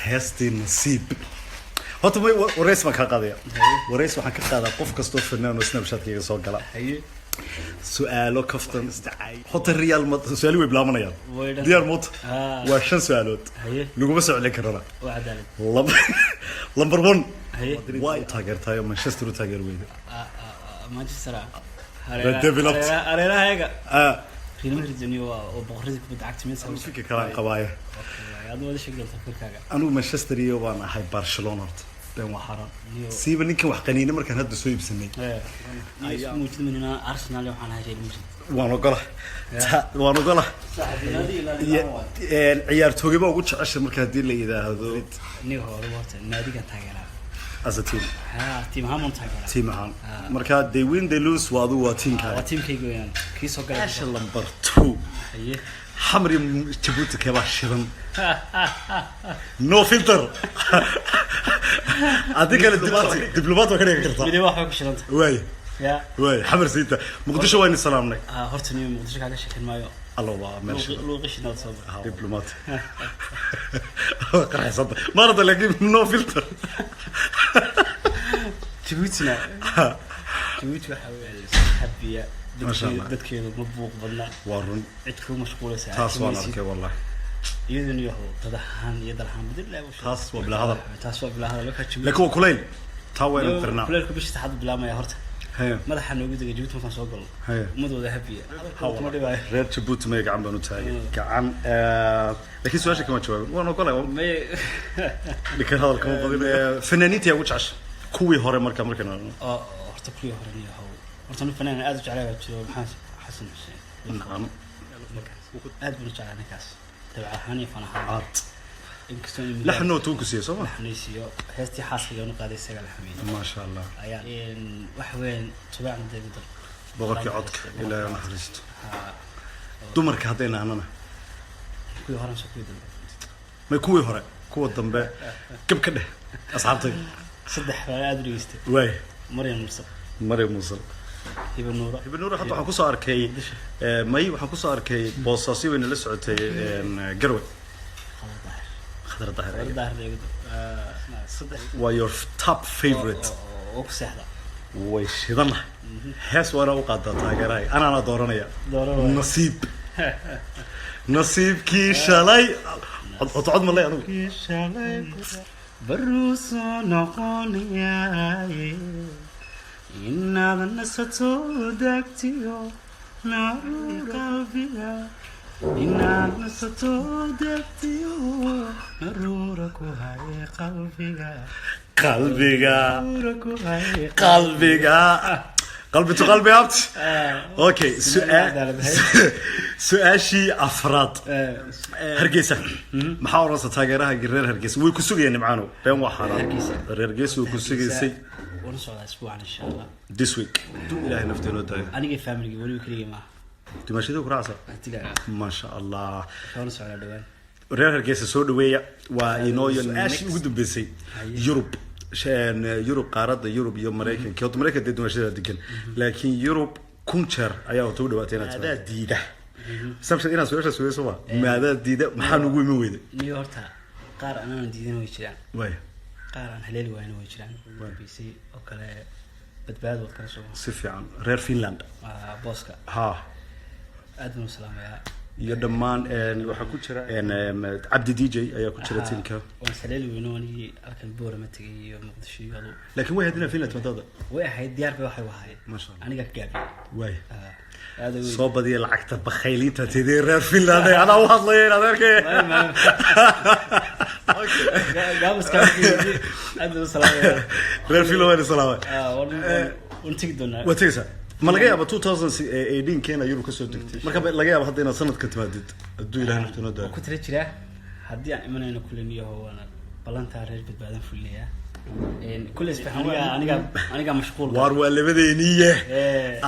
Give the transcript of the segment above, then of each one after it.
Heestii Nasiib horta may wareys baan kaa qaadaya. Wareys waxaan ka qaadaa qof kastoo fanaan oo Snapchatkayga soo gala. Su-aalo kaftan isdacay horta real ma su-aali way bilaabanayaan. Way dhan. Diyaar moota? Ah. Waa shan su-aalood. Laguma soo celin karana. Waa cadaalad. Number one. Waa taageertayo Manchester u taageer weyda? Manchester. Red Devil up. Hareerahayaga. Ah. Real Madrid niyo waa boqoradii kubadda cagta mid. Fikir kalaan qabaaye. Aad wada sheegi doontaa fikirkaaga. Anigu Manchester iyo baan ahay Barcelona. Horta been waa xaaraan. Niyo. Siiba ninkan wax qaniine markaan hadda soo iibsanay. Niyo isku muujinayna Arsenal, waxaan ahay Real Madrid. Waan ogola. Waan ogola. Iyo ciyaartooyga baa ugu jecesha marka haddii la yidhaahdo? Niyo hore horta naadigan taageeraa. As a team. Ha, team ahaan baan taageeraa. Team ahaan marka they win, they lose, waa adigu waa teamkaaga. Waa teamkayga weeyaan kii soo galay. Asha number two. Xamar iyo Jabuuti keebaa shidan? No filter, haddii kale diplomat waa ka dhigi kartaa. Midi waxay ku shidanta. Waay. Ya. Waay, Xamar siita Muqdisho waynu salaamnay. Ha, horta niyo Muqdisho kaaga sheekin maayo. Allo, waa meel shidan. Luuqi shinaad soo bar. Diplomat qarxisanta maarata, laakiin no filter. Jabuutina, Jabuuti waxa weeye habiya. Masha Allah. Dadkeedu ma buuq badna. Waa run. Cid ku mashquulaysa Taas waan arki maysid. arkay wallahi. Iyaduna yahu dad ahaan iyo dal ahaan bedel. Taas waa bilaa hadal. Taas waa bilaa hadal waxa Jabuuti. Laakiin waa kulayl, taa waynu qirnaa. Kuleylku bishii saxaad bilaabmaya horta. Madaxa noogu degay Jabuuti markaan soo galno. Ummadooda habiya kuma dhibaayo. Reer Jabuuti maya, gacan baan u taagay gacan, laakiin su-aasha kama jawaabin. Waan ogolay. May. Ninkan hadal kama badin. Fanaaniinta yaa ugu jecesha kuwii hore marka markaan Oo horta kuwii hore niyo horta nin fanaan aad u jeclay baa jiro, Maxamed Xasan Xuseen. Nacam. Aad baan u jeclaa ninkaas, dabca ahaan iyo fan ahaan. Cad. Inkastoo in Laxnoo tuu ku siiyey soo ma? Laxnaysiiyo heestii xaaskayga nu qaaday isaga la xameeyey. Maasha Allah. Ayaa waxa weeyaan tubaacna dee gudal. Boqorkii codka, Ilaahay ha naxariisto. Ha. Dumarka hadday nahnana? Kuwii hore mise kuwii dambe? May, kuwii hore, kuwa dambe gab ka dheh asxaabtay. Saddex baa aad u dhegeystay. Waay. Maryam Mursal. Maryam Mursal. Hiba Nuura. Hiba Nuura hadda waxaan kusoo arkay may, waxaan kusoo arkay Boosaaso, wayna la socotay Garwe. Khadar Daahir. Khadar Daahir. Khadar Daahir igu dar. Saddex. Waa your top favorite. Oo ku seexda. Way shidanahay hees waana u qaadaa taageerahay, anaana dooranaya. Dooran waay. Nasiib, nasiibkii shalay cod cod cod ma leh anugu. Baruu soo noqonayaaye inaad nasato degtiyo naaru qalbiga, inaad nasato degtiyo naruura ku haye qalbiga. Qalbiga. Naruura ku haye. Qalbiga, qalbi to qalbi abti. Okay, su-aashii afraad. Hargeysa maxaa odhanaysa taageeraha reer Hargeysa? Way ku sugayeen, Nimcaano, been waa xaaraan. Hargeysa. Reer Hargeysa way ku sugaysay. Wana socdaa isbuucan insha Allah. This week hadduu Ilaahay nafteena daayo. Aniga family weliba keligay maaha. Dimaashadii ku raacsa. Dilaa. Maasha Allah. Wana socdaa dhawaan. Reer Hargeysa soo dhaweeya. Waa inooyo su-aashii ugu dambeysay. Yurub, Yurub, qaaradda Yurub iyo Maraykanka. Horta Maraykanka dee dimaashada degan, laakiin Yurub 1000 jeer ayaa horta u dhawaatay inaad maadaa diida. Samsha inaad su-aasha sugayso ma maadaa diida? Maxaa nugu iman weyday? Niyo horta qaar anaan diidan way jiraan. Waay. Qaar aan haleeli waayna way jiraan. Dambeysay oo kale Badbaado waad kala soo. Si fiican, reer Finland. Waa booska. Ha. Aad baan u salaamayaa. Iyo dhammaan waxaa ku jira Cabdi DJ ayaa ku jira tiimka. Waan haleeli weyno anigii halkan Boorama tegay iyo Muqdisho iyo adu. Laakiin way ahayd inaa Finland timaadada. Way ahayd, diyaar bay waxay ahayd. Masha Allah. Aniga ka gaabi. Waay. Aad u weyn. Soo badiya lacagta bakhayliinta tidii reer Finland anaa u hadlaya in adeerkay. Gaabiska aad baan u salaamayaa. Reer Finland waan salaamay. Waan tegi doonaa. Waa tegaysaa. Ma laga yaaba 2018 keena Yurub kasoo degtay marka laga yaaba hadda inaad sanadka timaadid hadduu Ilahay nafta noo waan daayo? Ku tira jiraa haddii aan imanayno kulle niyaho waana ballantaa reer Badbaadan fulinayaa kulle isfahan aniga mashquul. Waar waa labadeeniye.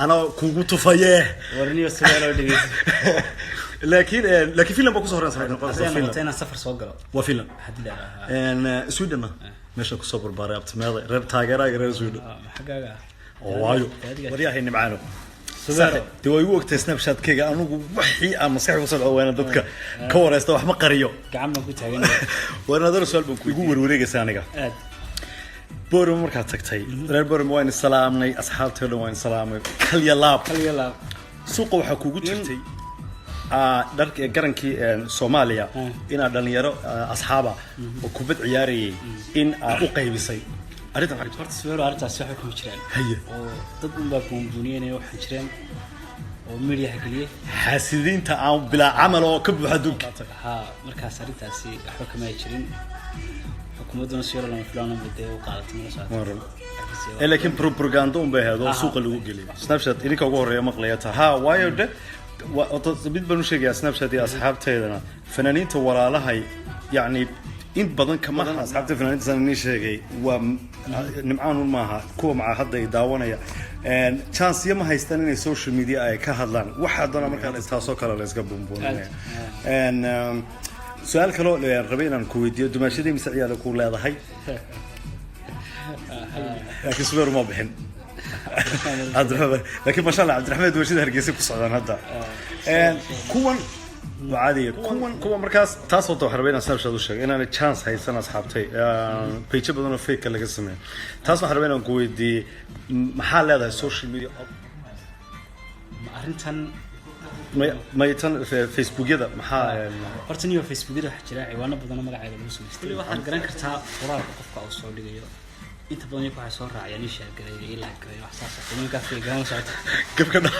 Anaa kugu tufaye. Warniyo sidee loo dhegeysto? Laakiin Finland baa kusoo horeysa haddii noqonaysa aan noqoto Finland. Inaan safar soo galo. Waa Finland. Haddii la ahaa. Swedenna meesha kusoo barbaaray abtimeeda reer taageeraaga reer Sweden. Xaggaaga. Oo waayo. Adiga. Waryahay Nimcaano. Subeero. Dee waa igu ogtahay Snapchat-kayga, anigu wixii aan maskaxda ku socdo waa inaan dadka ka wareysta, wax ma qariyo. Gacan baan ku taaganaya. Waa inaad su'aal baan igu warwareegaysa aniga. Aad. Borama markaad tagtay, reer Borama waan salaamnay, asxaabtay dhan waan salaamay, kalya laab. Kaliya laab. Suuqa waxaa kugu jirtay dharka garankii Soomaaliya inaad dhalinyaro asxaaba oo kubad ciyaarayay in aad u qaybisay arrintan maxaa? Horta Subeero, arrintaasi waxba kuma jiraan. Oo dad unbaa buunbuuniyanaya, waxaan jireen oo mediaha geliyey. Xaasidiinta aan bilaa camal oo ka buuxa adduunka. Haa, markaas arrintaasi waxba kama ay jirin. Xukuumadduna si yaro lama filaan dee u qaadatay, mala socota. Waa run. Laakiin propaganda un bay ahayd oo suuqa lagu geliyay. Snapchat idinka ugu horeeya maqlaya ta ha, waayo de mid baan u sheegayaa Snapchat iyo asxaabteedana, fanaaniinta walaalahay, yacni in badan kama asxaabta fanaaniinta saan inii sheegay waa nimcaan un maaha, kuwa maca hadda ay daawanaya chance ma haystaan inay social media ay ka hadlaan. Waxa doona markaa taasoo kale la iska buunbuuninaya. Su-aal kaloo rabay inaan ku weydiiyo: dumaashadii mise ciyaala ku leedahay? Laakiin Subeer uma bixin Cabdiraxmaan, laakiin masha Allah, Cabdiraxmaan dumaashada Hargeysa ku socdaan hadda. Kuwan waa caadiya, kuwan markaas taas horta waxaan rabay inaan Snapchat u sheego inaanay chance haysan asxaabtay page badan oo fake laga sameeyo. Taas waxaan rabay inaan ku weydiiyey: maxaa leedahay social media? Ma arrintan? May tan Facebookyada maxaa Horta niyo, Facebookyada waxaa jira ciwaano badan oo magacayga lagu samaystay. Kulli waxaad garan kartaa qoraalka qofka uu soo dhigayo. Inta badan iyaku waxay soo raacayaan ii share gareeyo, ii like gareeyo, wax saas ah. Nimankaa feegaan socota. Gabka dha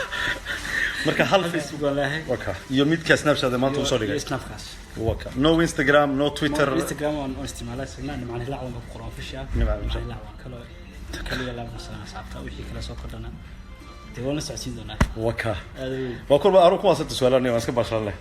marka hal hal Facebook waan leeyahay. Waka iyo midka Snapchat ee maanta usoo dhigay. Iyo Snapkaas. Waka, no Instagram, no Twitter? Instagram waan isticmaalaa isagna, Nimcaan Hilaac baan ku qoran, official. Nimcaan. Nimcaan Hilaac waan kaloo kaliya laab masana asxaabta. Wixii kala soo kordhana dee waan la socodsiin doonaa. Waka. Aad u weyn. Waa kulba aru kuwaas hada su-aalaan waan iska baashaan leh.